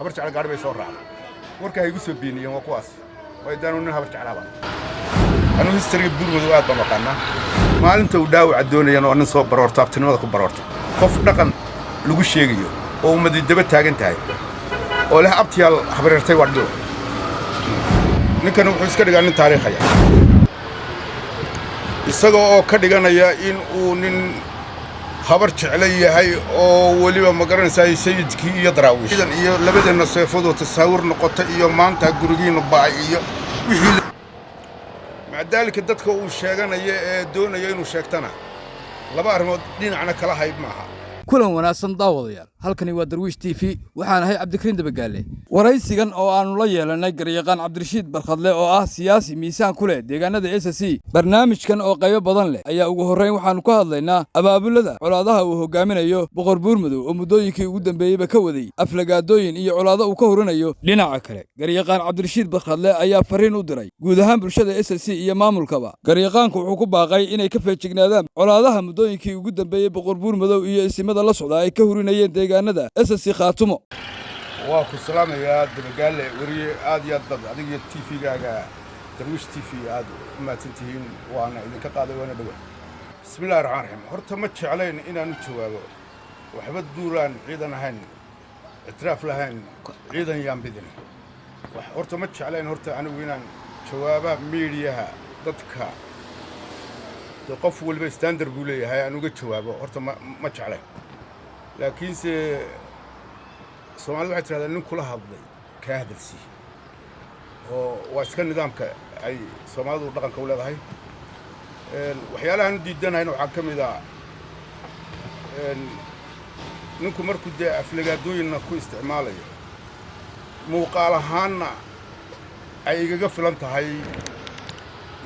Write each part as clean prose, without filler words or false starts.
Habar Jecel gaari bay soo raacday. Warka hay igu soo beeniyeen waa kuwaas. Waa daanu nin Habar Jeclaaba. Anigu history Buurmadow aad baan aqaanaa. Maalinta uu dhaawaca doonayana waa nin soo baroorta, abtinimada ku baroorta. Qof dhaqan lagu sheegayo oo ummadi daba taagan tahay oo leh abtiyaal habareertay waa dhilo. Ninkan wuxuu iska dhigaa nin taariikhaya, isaga oo ka dhiganaya in uu nin Habar Jeclo yahay oo weliba ma garanaysaa sayidkii iyo Daraawiish iyo labadeenna seefoodoo tasaawur noqota iyo maanta gurigiinnu ba'ay iyo wixii macadaalika. Dadka uu sheeganaya ee doonaya inuu sheegtana laba arrimood dhinacna kala hayb maaha. Kulan wanaagsan, daawadayaal. Halkani waa Darwiish TV. Waxaan ahay Cabdikariin Dabagaale. Waraysigan oo aannu la yeelannay garyaqaan Cabdirashiid Barkhadle oo ah siyaasi miisaan ku leh deegaanada SSC. Barnaamijkan oo qaybo badan leh ayaa ugu horrayn waxaannu ka hadlaynaa abaabulada colaadaha uu hogaaminayo Boqor Buurmadow oo muddooyinkii ugu dambeeyeyba ka waday aflagaadooyin iyo colaado uu ka horinayo. Dhinaca kale, garyaqaan Cabdirashiid Barkhadle ayaa fariin u diray guud ahaan bulshada SSC iyo maamulkaba. Garyaqaanku wuxuu ku baaqay inay ka feejignaadaan colaadaha muddooyinkii ugu dambeeyey Boqor Buurmadow iyo isimada la socda ay ka hurinayeen deegaanada SSC Khaatumo. Waa ku salaamayaa, Dabagaale weriye. Aad iyo aad baad adiga iyo TV-gaaga Darwiish TV aad u mahadsan tihiin. Waana idinka qaaday, waana dhowa. Bismi Illahi Raxmaan Raxiim. Horta ma jeclayn inaan u jawaabo waxba duulaan ciidan ahayn, ictiraaf lahayn, ciidan yaan bidin. Horta ma jeclayn horta anigu inaan jawaaba miidiyaha dadka. Dee qof waliba standard buu leeyahay aan uga jawaabo. Horta ma jeclayn, laakiinse Soomaalida waxay tidhahdaa nin kula hadlay kaa hadalsii, oo waa iska nidaamka ay Soomaalidu dhaqanka u leedahay. Waxyaalahaan u diidanahayna waxaa ka mid a ninku markuu dee aflagaadooyinna ku isticmaalayo, muuqaal ahaanna ay igaga filan tahay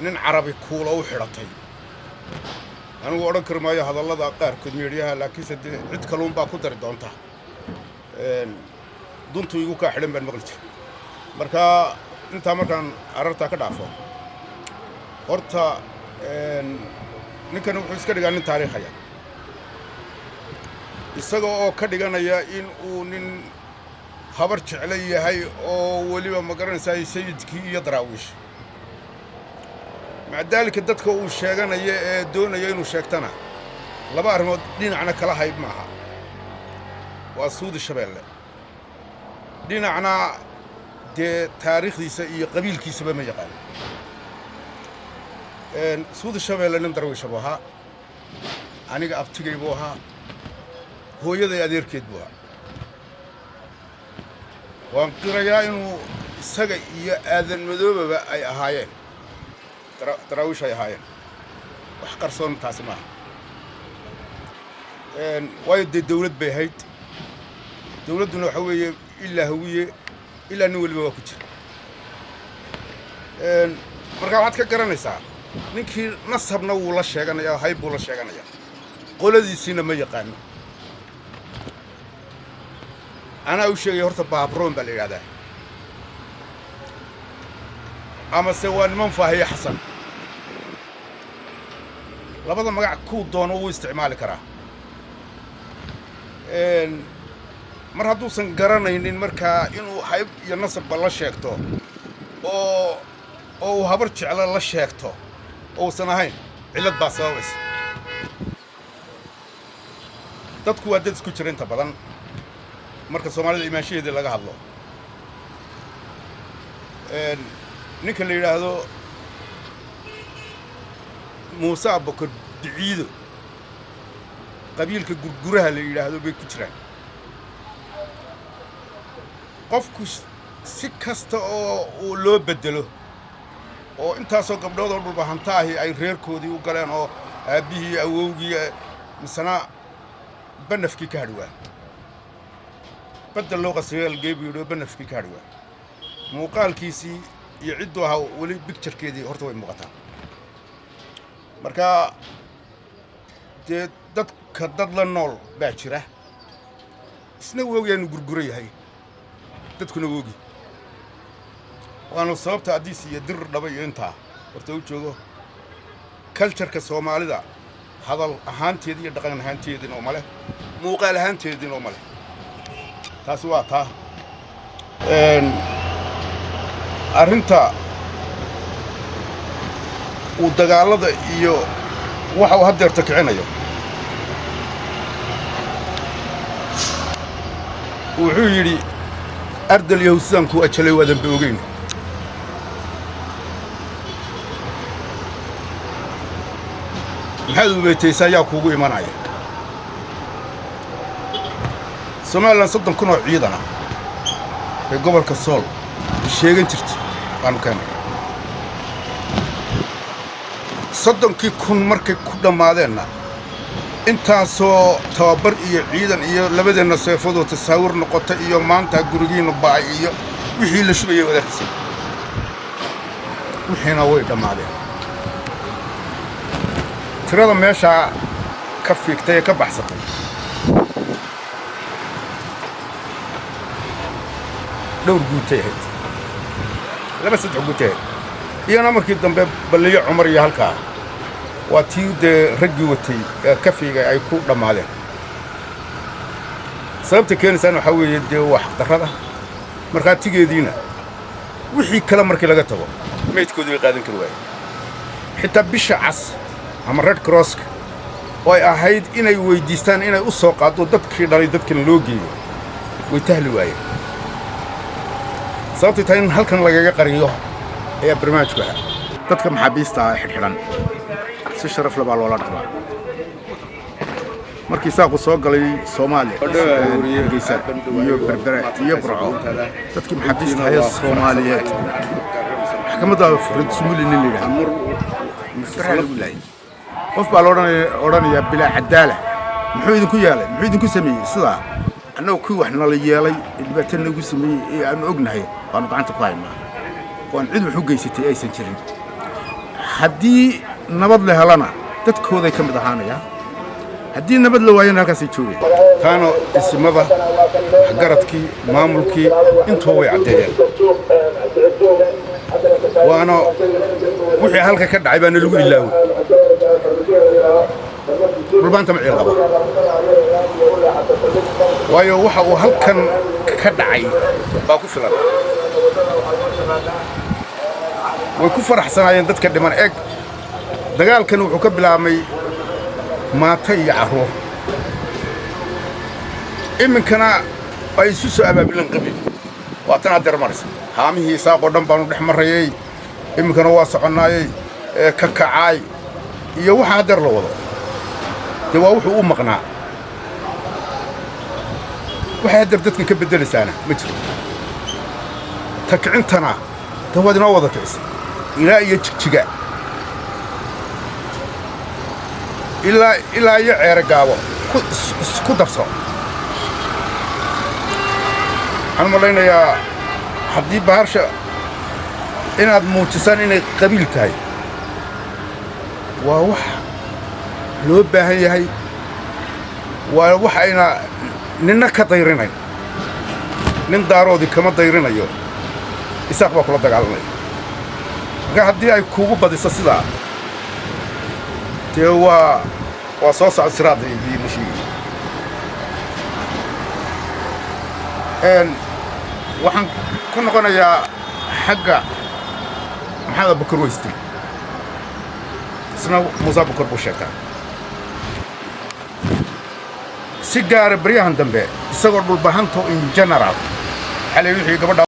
nin Carabi kuula u xidhatay. Anigu odhan kari maayo hadallada qaarkood meedhiyaha, laakiinse dee cid kaluunbaa ku dari doonta. Duntu igu kaa xidhan baan maqli jira. Marka intaa markaan arartaa ka dhaafo, horta ninkan wuxuu iska dhigaa nin taariikhaya, isaga oo ka dhiganaya in uu nin Habar Jeclo yahay oo weliba ma garanaysaa sayidkii iyo Daraawiish. Macadaalika dadka uu sheeganaya ee doonaya inuu sheegtana laba arrimood dhinacna kala hayb maaha. Waa Suudi Shabeelle, dhinacna dee taariikhdiisa iyo qabiilkiisaba ma yaqaan. Suudi Shabeelle nin Darwiisha buu ahaa, aniga abtigay buu ahaa, hooyaday adeerkeed buu ahaa. Waan qirayaa inuu isaga iyo Aadan Madoobaba ay ahaayeen Daraawiish ay ahaayeen. Wax qarsoon taasi maaha, waayo dee dawlad bay ahayd. Dawladduna waxa weeye ilaa Hawiye ilaa nin weliba waa ku jira. Marka waxaad ka garanaysaa ninkii nasabna wuu la sheeganayaa, hayb buu la sheeganayaa, qoladiisiina ma yaqaano. Anaa u sheegaya, horta Baabroon baa la yidhahdaa amase waa niman Faahiye Xasan. Labada magac kuu doono wuu isticmaali karaa. Mar hadduusan garanaynin markaa inuu hayb iyo nasabba la sheegto oo uu Habar Jeclo la sheegto ousan ahayn, cillad baa sababaysa. Dadku waa dad isku jira inta badan. Marka Soomaalida imaanshaheedii laga hadlo, ninka la yidhaahdo Muuse Abokor Biciido, qabiilka Gurguraha la yidhaahdo bay ku jiraan. Qofku si kasta oo uu loo beddelo oo intaasoo gabdhood oo dhulbahanta ahi ay reerkoodii u galeen oo aabbihii awowgii misena banafkii ka hadhwaa badda loo qasrigalgey buu yidhi oo banafkii ka hadhwaa. Muuqaalkiisii iyo cidduu ahaa weli picture-keedii horta way muuqataa. Marka dee dadka dad la nool baa jira, isna wuu ogyahay inuu Gurguro yahay, dadkuna wuu ogi. Waana sababta Addiis iyo Dir Dhaba iyo intaa horta u joogo. Culture-ka Soomaalida hadal ahaanteedi iyo dhaqan ahaanteediina uma leh, muuqaal ahaanteediina uma leh. Taasi waa taa. Arrinta uu dagaallada iyo waxa uu haddeerta kicinayo, wuxuu yidhi: "Ardal yahow, sidaan kuu ajalay waadan ba ogeyn." Maxaad ubeetaysaa? Yaa kuugu imanaya? Somalilan 30,000 oo ciidana ee gobolka Sool sheegan jirta baanu keennay. 30,000 markay ku dhammaadeenna, intaasoo tababar iyo ciidan iyo labadeenna seefoodoo tasaawir noqota iyo maanta gurigiinnu ba'ay iyo wixii la shubayay wadaarkiisa, wixiina way dhammaadeen. Tirada meeshaa ka fiigtay ee ka baxsatay dhowr guutay ahayd, laba saddex guutay ahayd. Iyana markii dambe Balliyo Cumar iyo halkaa waa tii dee raggii watay ee ka fiigay ay ku dhammaadeen. Sababta keenaysaan waxaa weeye dee waa xaqdarrada markhaatigeediina. Wixii kale markii laga tago, maydkoodii way qaadan kari waayeen. Xitaa Bisha Cas ama Red Crosska oo ay ahayd inay weyddiistaan inay u soo qaaddo dadkii dhalay dadkan loo geeyo, way tahli waayeen. Sababtay tahay in halkan lagaga qariyo ayaa barnaamijku ahaa. Dadka maxaabiista ah xidhxidhan si sharaf le baa loola dhaqmaa. Markii Saaqu soo galay Soomaaliya, Hargeysa iyo Berbere iyo Burco, dadkii maxaabiista ahee Soomaaliyeed maxkamadda Fred Sumuli nin la yidhahdo beraa lagu laayay. Qof baa la odhanayaa bilaa cadaala. Muxuu idinku yeelay? Muxuu idinku sameeyey? Sidaa annagu kii wax nala yeelay ee dhibaato nagu sameeyey ee aanu ognahay baanu gacanta ku haynaa, oon cid wax u geysatay aysan jirin. Haddii nabad la helana dadkooday ka mid ahaanayaan, haddii nabad la waayana halkaasay joogayaan. Taana isimada, waxgaradkii, maamulkii intuba way caddeeyeen. Waana wixii halka ka dhacay baana lagu ilaaway. Dhulbaanta ma ciil qabo, waayo waxa uu halkan ka dhacay baa ku filan. Way ku faraxsanaayeen dadka dhiman. Eeg, dagaalkan wuxuu ka bilaabmay maato iyo carruur, iminkana ay isu soo abaabuleen qabiil. Waa tan haddeer maraysa. Haamihii Isaaqoo dhan baanu dhex marrayey, iminkana waa soconnaayey ee ka kacaay iyo waxa haddeer la wado. Dee waa wuxuu u maqnaa. Waxay haddeer dadkan ka beddelaysaana ma jiro. Ta kicintana de waad inoo wada kicisay, ilaa iyo Jigjiga, ilaa iyo Ceere Gaabo ku darso. Waxaan u malaynayaa haddii baharsha inaad muujisaan inay qabiil tahay waa wax loo baahan yahay, waa wax ayna ninna ka dayrinayn. Nin Daaroodii kama dayrinayo, Isaaq baa kula dagaalamaya. Marka haddii ay kuugu badiso sidaa, dee waa soo socod siraada idiina sheegay. Waxaan ku noqonayaa xagga Maxamed Abukar Weystil. Isna Muuse Abukar buu sheegtaa si gaara baryahan dambe, isagoo Dhulbahanto in general xalay wixii gabadha